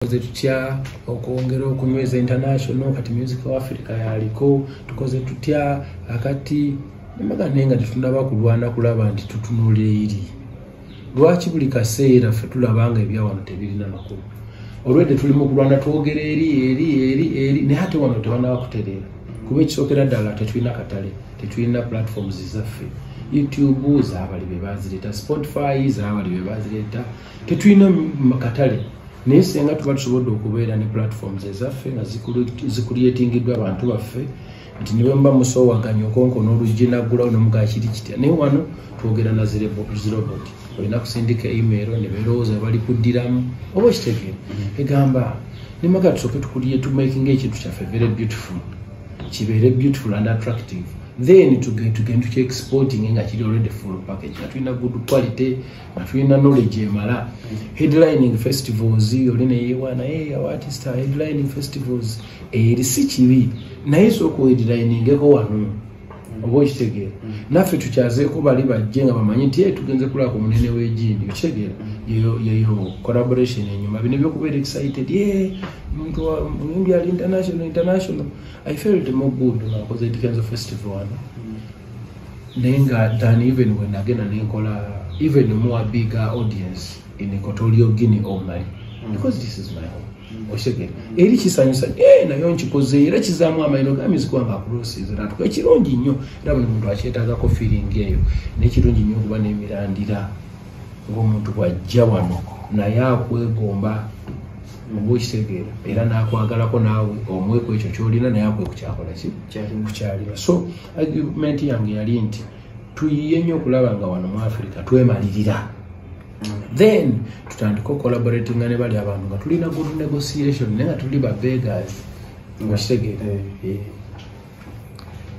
Tukoze tutya okwongera okunyweza international? Kati music wa Africa yaliko, tukoze tutya akati nemaga? Naye nga tetunaba kulwana kulaba nti tutunula eri. Lwaki buli kaseera ffe tulaba nga ebyawano tebirina makulu? Olwedde tuli mu kulwana, twogera eri, eri, eri, eri, naye ate wano tebanaba kutereera. Kuba ekisookera ddala, tetulina katale, tetulina platforms zaffe. YouTube zaabali be bazireeta, Spotify zaabali be bazireeta, tetulina katale. Naye senga tuba tusobodde okubeera ne platforms ezaffe nga zicreatingiddwa abantu baffe, nti niwe muba musoowaganya okonko n'oluggi naggulawo nomugaa kiri kitya. Naye wano twogera na zirobot, olina kusindika email ne berowooza bali kuddiramu, oba okitegeera? Egamba nemaga tusooke tukulye, tumakinga ekintu kyaffe very beautiful, kibeere beautiful and attractive, then tugende tukyexporting nga kiri already full package, nga tulina good quality, nga tulina knowledge emala. Headlining festivals, oli neyewa naye artist headlining festivals eri si kibi, naye sooka headliningeko wano, oba okitegeera? Naffe tukyazeeko bali bajje nga bamanyi nti tugenze kulaba ku munene w'egindi, okitegeera? Yeyo collaboration enyuma. Bino ebyokubeera excited, ye muntu muyimbi ali international, international. I felt more good nga nkoze Eddy Kenzo festival wano, naye nga than even when nagenda nenkola even more bigger audience in Equatorial Guinea or Mali, because this is my home, okitegeera? Eri kisanyusa, nayo nkikoze era kizaamu amaino ga music wange acrosses natuka. Ekirungi nnyo, era buli muntu akyetaagako feeling eyo, nekirungi nnyo okuba n'emirandira ng'omuntu bw'ajja wano naye akwegomba, oba okitegeera? Era n'akwagalako naawe omweku ekyo kyolina, naye akweku kyakola ki kukyalina. So argument yange yali nti tuyiye nnyo okulaba nga wano mu Africa twemalirira, then tutandike ocollaboratinga ne bali abantu nga tulina good negotiation, naye nga tuli ba beggars, okitegeera? Eh.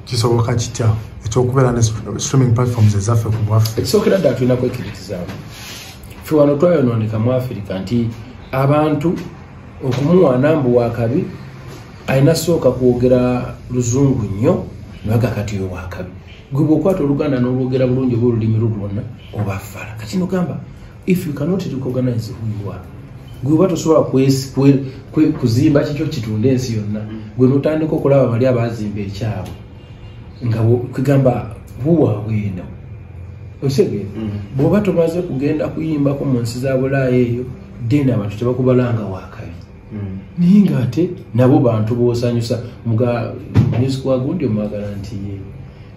Kisoboka kitya ekyokubeera ne streaming platforms ezaffe ku bwaffe? Ekisookera ddala, tulina kwekkiririzaamu ffe. Wano twayonooneka mu Africa nti abantu okumuwaana mbu wakabi alina sooka kwogera luzungu nnyo, nibaga kati oyo wakabi. Gwe bwokwata Oluganda n'olwogera bulungi oba olulimi lwo lwonna, oba fala. Kati nogamba, if you cannot recognize who you are, gwe oba tosobola kuzimba kikyo kitunde ensi yonna, gwe notandika okulaba bali abazimba ekyabwe nga kugamba buwaabwe eno, okitegeera? Bw'oba tomaze kugenda kuyimbako mu nsi za Bulaaya eyo, then abantu tebakubalanga wakabi. Naye ngaate nabo bantu bosanyusa muga music wa gundi omwagala nti ye,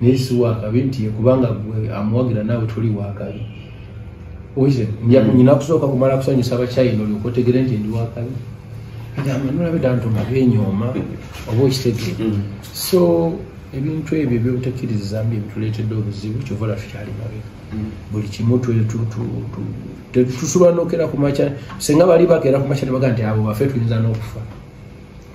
naye si wakabi nti ye, kubanga gwe amuwagira naawe toli wakabi. Nyina kusooka kumala kusanyusa Abachina olyoka otegere nti ndi wakabi. Agamba nolaba edda nti nga benyooma, oba okitegeera? So ebintu ebyo ebyobutekkiriza mbi ebituleetedde obuzibu, kyova ola tukyali mabega. Buli kimu tusobola nokera ku makya, senga bali bakeera ku makya ne bagaa nti abo baffe tuyinza n'okufa,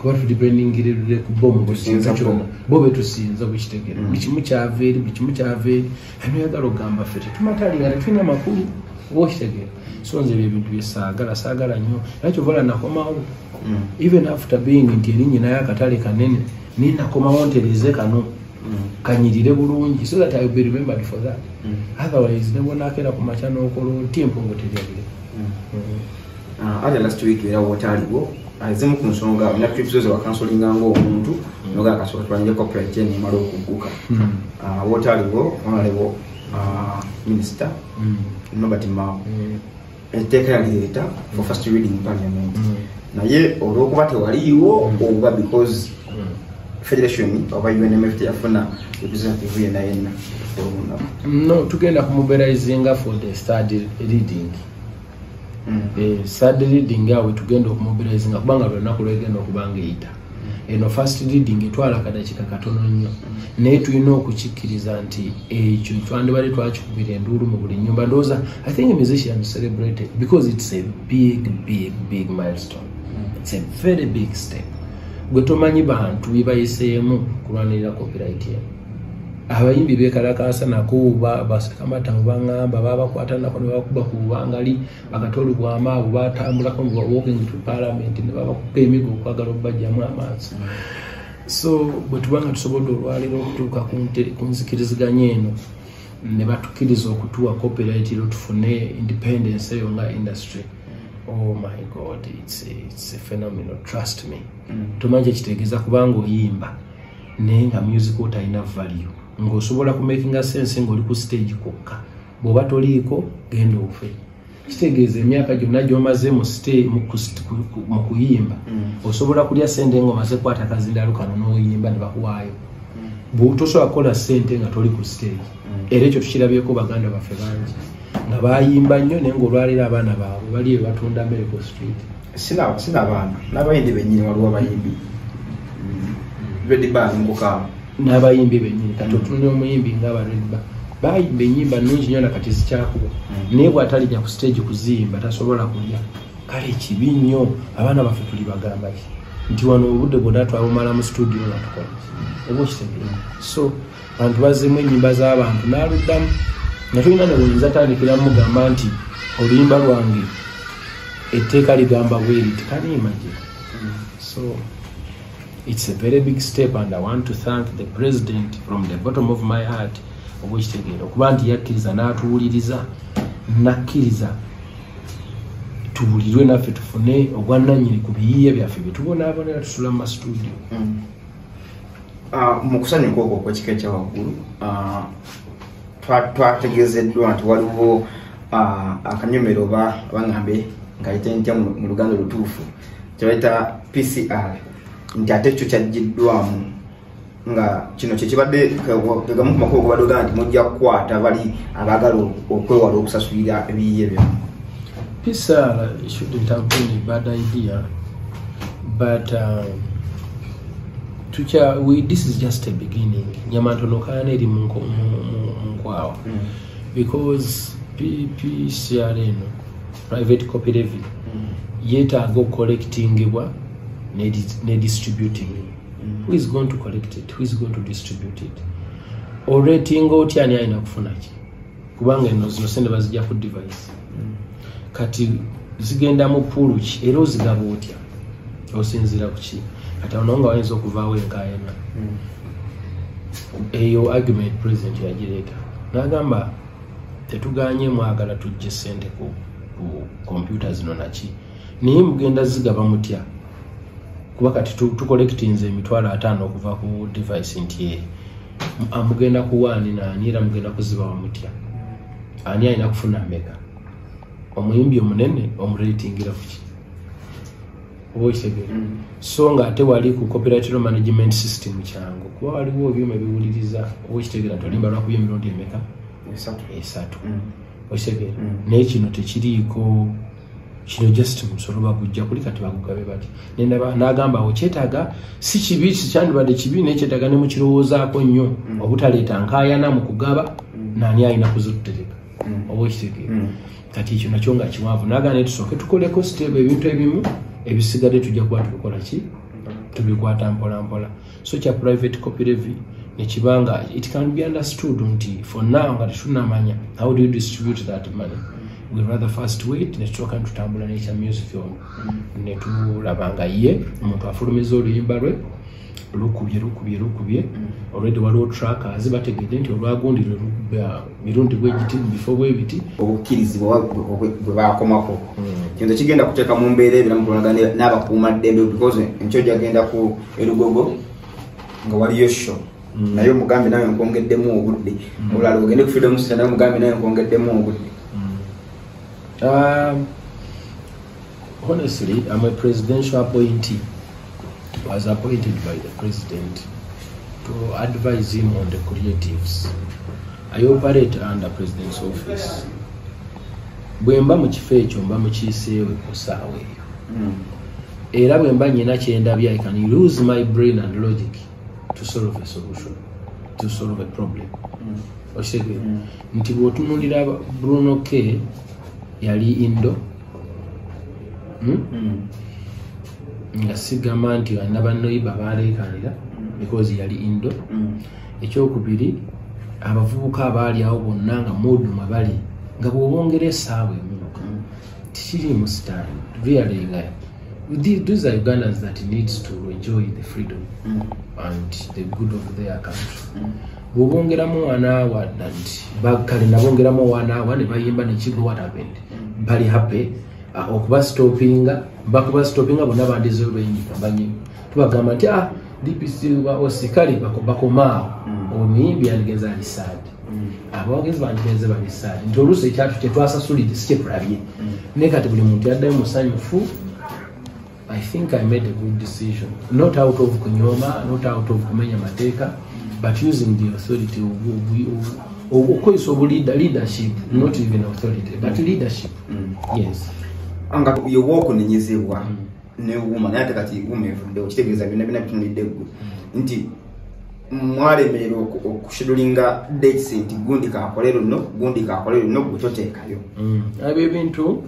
kuba tudependingirire ku bo mu buli kintu Tusinza kyonna. bo. Bo betusinza, bwekitegeera? Buli kimu kyava eri, buli kimu kyava eri. Anoyagala okugamba ffe tetumatalinga, tetulina makulu, oba okitegeera? So nze ebyo ebintu byesaagala, saagala nnyo. Era kyova ola nakomawo, even after being nti eri nyinayo akatale kanene, naye nakomawo ntereze kano kanyirire bulungi so that I will be remembered for that. Otherwise ne bwonakeera ku makya n'okola otya, empungu teryabire. Ate last week era wotaaliwo, ezimu ku nsonga na trips zo zewacancelinga ng'omuntu nogaa kasooka tulanje copyright eno emala okugguka. Wotaaliwo, honorable minister Norbert Mao etteeka yalireeta for first reading in parliament, naye olwokuba tewaliiwo oba because federation oba UNMF teyafuna representative yenna yenna olunaku. No, tugenda kumobilizinga for the third reading. Third reading awe tugenda okumobilizinga, kubanga lwenaku lwegenda okuba nga eyita. Eno first reading etwala akadakiika katono nnyo, naye tulina okukikkiriza nti ekyo twandibadde twakikubira enduulu mu buli nyumba. Ndowooza I think musicians celebrated because it's a big, big, big milestone. It's a very big step. Gwe tomanyi bantu byebayiseemu kulwanirira copyright eno. Abayimbi bekalakasa nako, basekamatamu baŋŋamba babakwata nako ne babakuba ku bubangali, bakatoli bwama abo batambulako walking to parliament ne babakuba emigo okwagala okubajjamu amaaso. So bwe tuba nga tusobodde olwaleero okutuuka ku nzikiriziganya eno ne batukkiriza okutuwa copyright ero tufune independence eyo nga industry. Oh my God, it's a phenomenal, trust me. Tomanyi kyekitegeeza kubanga oyimba naye nga music wo talina value, ng'osobola kumakinga sense ng'oli ku stage kwokka, bw'oba toliiko genda ofe. Kitegeeza emyaka gyonna gy'omaze mu kuyimba osobola kulya sente ng'omaze kukwata akazindaalo kano n'oyimba ne bakuwaayo. Tosobola kukola sente nga toli ku stage. Era ekyo tukirabyeko baganda baffe bangi nga bayimba nnyo naye ng'olwaleero abaana baabwe bali batunda Medical Street. Sina abaana n'abayimbi bennyini, waliwo abayimbi Red Bar Nkuka n'abayimbi bennyini. Kati otunula omuyimbi ng'aba Red Bar bayimba ennyimba nnungi nnyo nakati zikyakuba, naye bw'atalinnya ku stage kuziyimba tasobola kulya. Kale kibi nnyo, abaana baffe tuli bagamba ki nti wano obudde bwonna twabumala mu studio nga tukola oba okitegeera. So abantu bazzeemu ennyimba z'abantu n'aluddamu nga tulina ne buyinza tandikira mugamba nti oluyimba lwange etteeka ligamba bweriti, can you imagine? So it's a very big step and I want to thank the president from the bottom of my heart oba okitegeera okuba nti yakkiriza n'atuwuliriza, nakkiriza tuwulirwe naffe tufune obwannannyini ku biyiiye byaffe bye tubonaabonera tusula mu masitudiyo. Mu kusanyuka okwo okw'ekika ekya waggulu twategeezeddwa nti waliwo akanyomero oba baŋŋambe ngayite ntya mu Luganda olutuufu kye bayita PCR, nti ate ekyo kyaggiddwamu nga kino kyekibadde gamu ku makubo gobadde ogamba nti mujja kukwata bali abaagala okwewala okusasulira ebiyiiye byammwe. PCR shouldn't have been a bad idea, but this is just a beginning. Nyama ntono kaana eri mu nkwawa because PCR eno private copy levy yeetaaga okucollectingibwa ne distributing. Who is going to collect it? Who is going to distribute it? Oratinga otya ani alina kufuna ki? Kubanga eno zino sente bazijja ku device. Kati zigenda mu pool ki era ozigaba otya? Osinziira ku ki? Kati awo nga wayinza okuvaawo enkaayana. Eyo argument president yagireeta n'agamba tetuganye mwagala tujje sente ku kompyuta zino naki, naye mugenda zigaba mutya? Kuba kati tucollectinze 50,000 okuva ku device nti mugenda kuwa ani naani era mugenda kuzibawa mutya? Ani alina kufuna mmeka? Omuyimbi omunene omuratingira kuki? Oba okitegeera? So nga ate wali ku copyright law management system kyangu kuba waliwo ebyuma ebiwuliriza, oba okitegeera nti oluyimba lwakubye emirundi emeka? Esatu. Okitegeera? Naye kino tekiriiko, kino just musolo bagujja kuli kati bagugabe bati. N'agamba awo kyetaaga si kibi, sikyandibadde kibi, naye kyetaaga ne mukirowoozaako nnyo obutaleeta nkaayana mu kugaba naani alina kuzitutereka, oba okitegeera? Kati ekyo nakyo nga kiwanvu. N'agamba naye tusooke tukoleko step, ebintu ebimu ebisigadde tujja kuba tubikola ki, tubikwata mpola mpola. So kya private copy levy nekibanga it can be understood nti for now nga tetunnamanya how do you distribute that money, we rather first wait netusooka netutambula nekya music ono netulaba nga ye omuntu afulumiza oluyimba lwe lukubye lukubye lukubye already waliwo trackers bategedde nti olwagundi lwe lukuba mirundi bwegiti mu bifo bwebiti. Obukkirizibwa bwe bakomako kino tekigenda kuteeka mu mbeera ebiramu kulwanagana n'abakuumaddembe, because enkyo gyagenda ku erugogo nga waliyo show naye omugambe nawe nkwongeddemu obudde, olulala ogende ku Freedom Center naye omugambe nawe nkwongeddemu obudde. Honestly, I'm a presidential appointee. I was appointed by the president to advise him on the creatives. I operate under president's office. Bwe mba mu kifo ekyo mba mukiiseewo ku ssaawa eyo. Era bwe mba nnina kye ndabye, I can use my brain and logic to solve a solution, to solve a problem. Okitegeera? Nti bw'otunuulira Bruno K yali indo, Nga sigamba nti alina bannoyiba baleekaanira because yali indo. Ekyokubiri, abavubuka abaali awo bonna nga mood mwe bali nga bw'obongera essaawa emu tekiriimu sitaani. Really, nga these are Ugandans that needs to enjoy the freedom and the good of their country. Bw'obongeramu one hour and kale nabongeramu 1 hour ne bayimba nekigwa, what happened? Bali happy. Okuba stoppinga, bakuba stoppinga bonna bandizeyo banyi. Tubagamba nti DPC wa osikali bakomaawo. Omuyimbi yandigenze ali sad. Abawagizi bandigenze bali sad. Nti oluusi ekyatu kye twasasulidde si kye tulabye. Naye kati buli muntu yaddayo musanyufu. I think I made a good decision. Not out of kunyoma, not out of kumenya mateeka, but using the authority okukozesa leadership, not even authority, but leadership. Yes. Nga yoba okunenyezebwa ne UMA, naye ate kati UMA evuddewo, kitegeeza byonna byonna bitunulidde ggwe nti mwalemererwa okushedulinga dates nti gundi kakole luno, gundi kakole luno, gwe toteekayo. Ebyo ebintu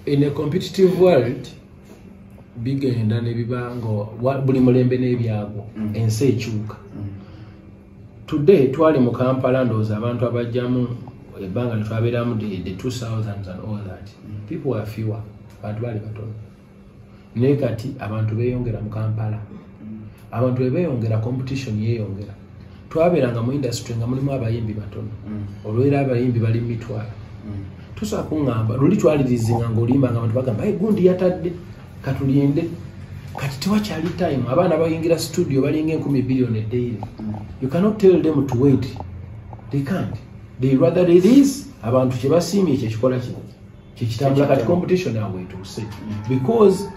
in a competitive world bigenda ne biba nga buli mulembe n'ebyagwo, ensi ekyuka. Today twali mu Kampala, ndowooza abantu abajjamu ebbanga lye twabeeramu the 2000s and all that, people were fewer, abantu baali batono. Naye kati abantu beeyongera mu Kampala. Abantu bwe beeyongera, competition yeeyongera. Twabeeranga mu industry nga mulimu abayimbi batono, olwera abayimbi bali mu mitwalo. Tosobola kuŋŋamba luli twalirizinga ng'olimba nga abantu bagamba, "Hey, gundi yatadde, katulinde." Kati tewakyali time. Abaana bayingira studio balinga 2000 on a daily. You cannot tell them to wait, they can't, they rather release. Abantu kye basiimye kyekikola kino kyekitambula. Kati competition awo etuuse because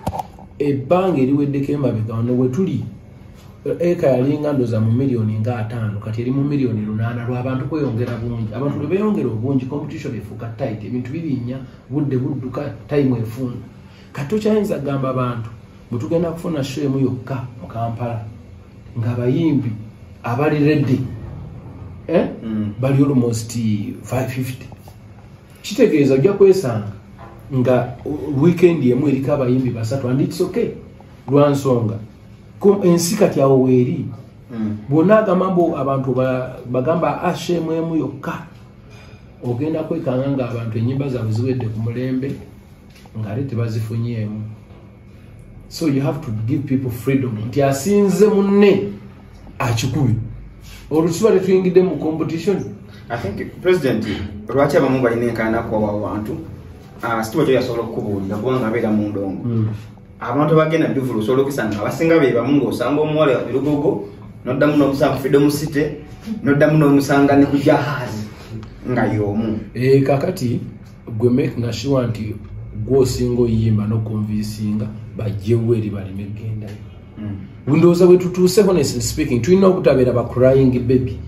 ebbanga eriweddeko emabega wano we tuli, eka yalinga ndoza mu miliyoni nga 50, kati eri mu miliyoni 8 lw'abantu kweyongera bungi. Abantu lwe beeyongera obungi, competition efuuka tight, ebintu birinnya, budde budduka, time efunda. Kati tokyayinza kugamba abantu bwe tugenda kufuna show emu yokka mu Kampala ng'abayimbi abali ready, eh? Bali almost 550. Kitegeeza ojja kwesanga nga weekend emu eriko abayimbi basatu, and it's okay lwa nsonga ensi kati awo weeri. Bwonna agamba mbu abantu bagamba ashemu emu yokka, ogenda kwekanga nga abantu enyimba zaabwe ziwedde ku mulembe ng'ate tebazifunyeemu. So you have to give people freedom nti asinze munne akikubi, olwo tuba tetuyingidde mu competition. I think president lwaki abamu balina enkaana kwawa abantu, situba kyo yasobola okukubuulira kubanga abeera mu ndongo. Abantu abagenda bivulu osobola okisanga abasinga be bamu, ng'osanga omuwala erugogo, noddamu n'omusanga ku Freedom City, noddamu n'omusanga ne ku Jahazi nga y'omu. Kakati gwe making sure nti gwosinga oyimba n'okonvinsinga bajjewo eri baleme gendayo. Ndowooza bwe tutuuse, honestly speaking, tulina obutabeera ba crying baby.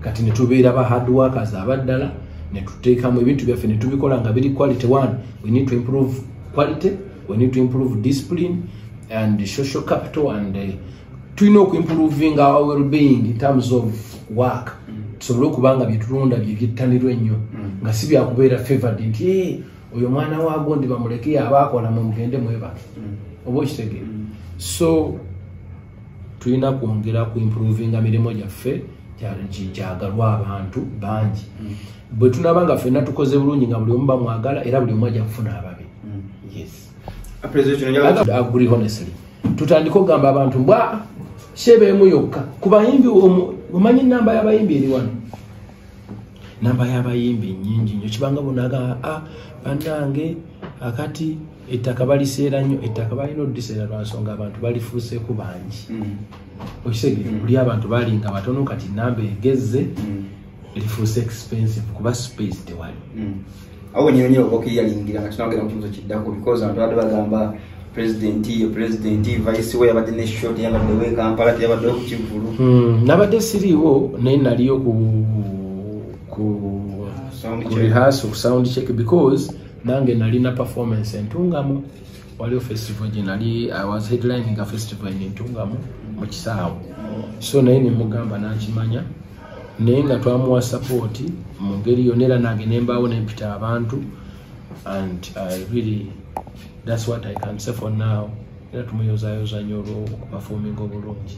Kati ne tubeera ba hard workers abaddala, ne tuteekamu ebintu byaffe ne tubikola nga biri quality. One, we need to improve quality, we need to improve discipline and social capital, and tulina okuimprovinga our well-being in terms of work, tusobole okuba nga byetulonda bye byettanirwa ennyo, nga si byakubeera favored nti, "Eh, oyo mwana waago ndi bamuleke aba akola, mwe mugende mwebake." Oba okitegeera? So tulina kwongera ku improvinga mirimu gyaffe gyagalwa abantu bangi. Bwe tunaba nga ffenna tukoze bulungi nga buli omu bamwagala, era buli omu ajja kufuna ababe. Yes. President, kino njagala Agree. Honestly, tutandike okugamba abantu mbwa shebeemu yokka ku bayimbi. Omanyi namba y'abayimbi eri wano, namba y'abayimbi nyingi nnyo. Kibanga bonaga, a bannange, akati ettaka baliseera nnyo. Ettaka balina oddiseera lwa nsonga abantu balifuuseeku bangi. Okitegeera? Buli abantu balinga batono, kati namba egezze, lifuuse expensive kuba space tewali. Awo wenyini nyini oba okiyalingira nga tunagenda mu kibuzo kiddako, because abantu badde bagamba president ye president, vice we yabadde ne show, teyabaddewo e Kampala, teyabaddewo ku kivulu. Nabadde siriiwo, naye naliyo ku Sound ku check. rehearsal, ku sound check, because nange nalina performance entungamu. Waliwo festival gye nali, I was headlining a festival in Entungamu mu kisaawe. So naye nemugamba nankimanya, naye nga twamuwa support mu ngeri yonna, era nange nembaawo nempita abantu, and I really, that's what I can say for now. Era tumuyozayoza nnyo olw'okuperforminga obulungi.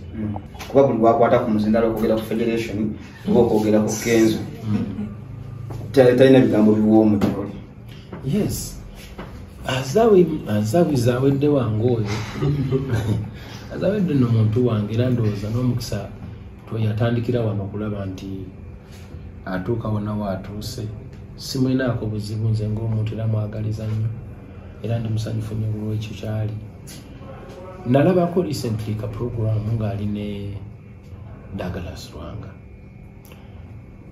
Kuba buli lwakwata ku muzindalo okwogera ku federation oba okwogera ku Kenzo, talina bigambo biwoomu gyoli. Yes, azawi azawi zawedde wange oyo, azawedde nno muntu wange, era ndowooza n'omukisa yatandikira wano okulaba nti atuuka wonna waatuuse. Simulinaako buzibu nze ng'omuntu, era mwagaliza nnyo. Era ndi musanyufu nnyo olwekyo kyali. Nalabako recently ka program ng'ali ne Douglas Lwanga,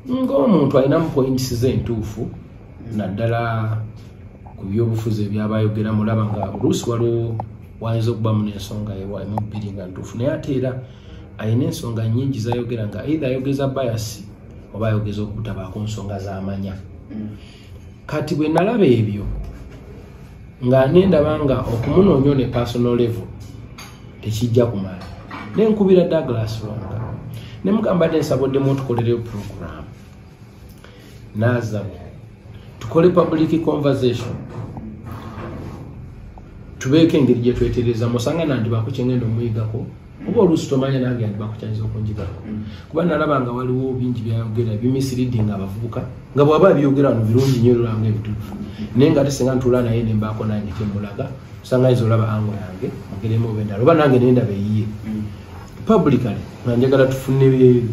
ng'omuntu alinamu points ze entuufu, naddala ku byobufuzi ebyabayogera. Mulaba nga oluusi waliwo wayinza okubamu n'ensonga emu bbiri nga ntuufu, naye ate era alina ensonga nnyingi zayogera nga either ayogeza bias oba ayogeza okutabaako nsonga z'amanya. Kati bwe nalaba ebyo nga nendaba nga okumunoonya ne personal level tekijja kumala, nenkubira Douglas Lwanga ne mugamba nti nsaboddemu otukolereyo program nazamu tukole public conversation, tubeeko engeri gye twetereezamu. Osanga nandibako kyengenda omuyigako, oba oluusi tomanya nange yandibako kyayinza okunjigako, kuba nalaba nga waliwo bingi byayogera bimisleading abavubuka, nga bw'aba abyogera wano birungi nnyo olanga ebituufu, naye nga ate singa ntuula naye nembaako nange kyemulaga, osanga ayinza olaba angle yange mugeremu oba endala, oba nange nendaba eyiye publicly, nga njagala tufune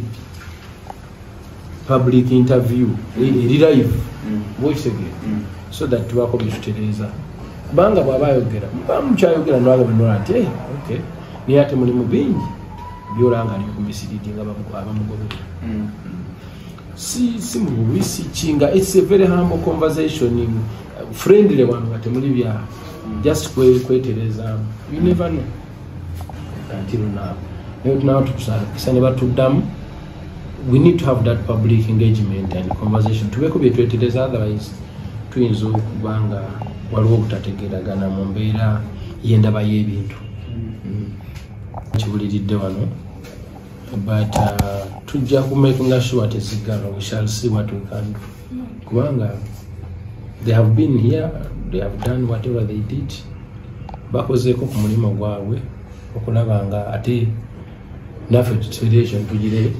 public interview eri live, bwekitegeera, so that tubaako byetutereeza. Kubanga bw'aba ayogera muba mukyayogera nolaba nti "Eh, okay," naye ate mulimu bingi byolanga ali kumisleading abamugoberera. Si mububi, si kinga, it's a very humble conversation, friendly one, nga temuli bya just kweterezaamu. You never know until now, naye tunaba tukusakisa ne batuddamu. We need to have that public engagement and conversation, tubeeko byetwetereza, otherwise tuyinza okuba nga waliwo obutategeeragana mu mbeera y'endaba y'ebintu. Kibuliridde wano, but tujja ku making sure teziggalwa. We shall see what we can do, kubanga they have been here, they have done whatever they did, bakozeeko ku mulimu gwabwe okulaba nga ate naffe federation tugire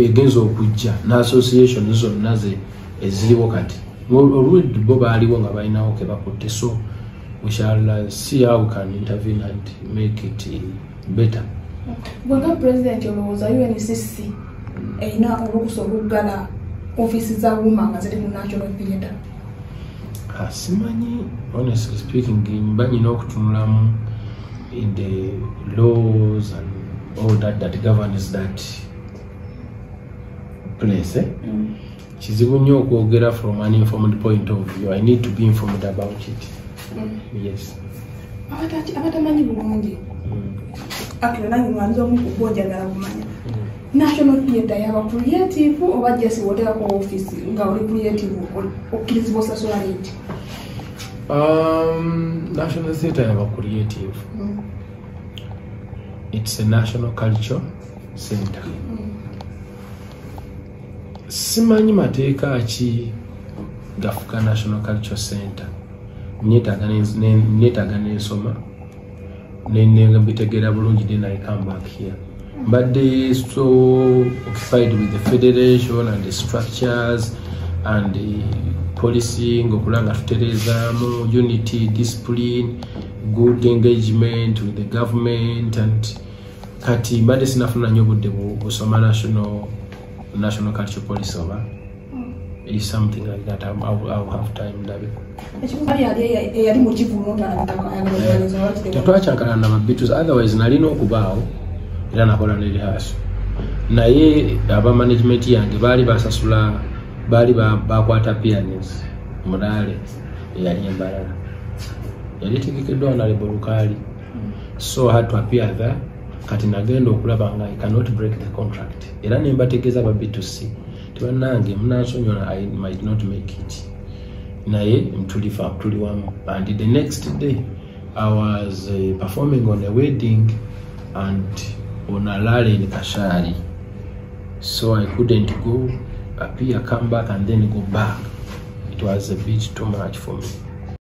egenza okujja n'association zonna ze eziriwo kati. Olwedde bo baaliwo nga balinawo ke bakutte, so we shall see how we can intervene and make it better. Gwe nga president, olowooza UNCC erina olukusa oluggala ofiisi za UMA nga ziri mu National Theatre? Ah, simanyi, honestly speaking, mba nyina okutunulamu in the laws and all that that governs that place, eh? Kizibu nnyo okwogera from an informed point of view. I need to be informed about it. Yes. Abatamanyi bulungi, akira nange mwanza omu kubo njagala kumanya, National Theatre yaba creative oba just woteekako office nga oli creative okkirizibwa osasula rent? National Theatre yaba creative. It's a national culture center. Simanyi mateeka ki gafuka National Culture Center. Neetaaga nensoma mbitegeera bulungi, then I come back here. Mbadde so occupied with the federation and the structures and the policing, okulaba nga tutereezaamu unity, discipline, good engagement with the government, and kati mbadde sinafuna nnyo obudde busoma national culture policy oba is something like that. I'll have time ndabe. Ekibuuzo, yali eyali mu kivulo nga Tetwakyankalana na babitus, otherwise nalina okubaawo era nakola ne rehearsal, naye aba management yange baali basasula, baali bakwata appearance mulaale eyali embalala yali etegekeddwa Honorable Lukaali, so I had to appear there. Kati nagenda okulaba nga I cannot break the contract, era ne mbategeeza aba B2C tebannange munansonyiwa, I might not make it, naye tulifa tuli wamu. And the next day I was performing on a wedding and on a rally in Kashari, so I couldn't go appear, come back and then go back. It was a bit too much for me.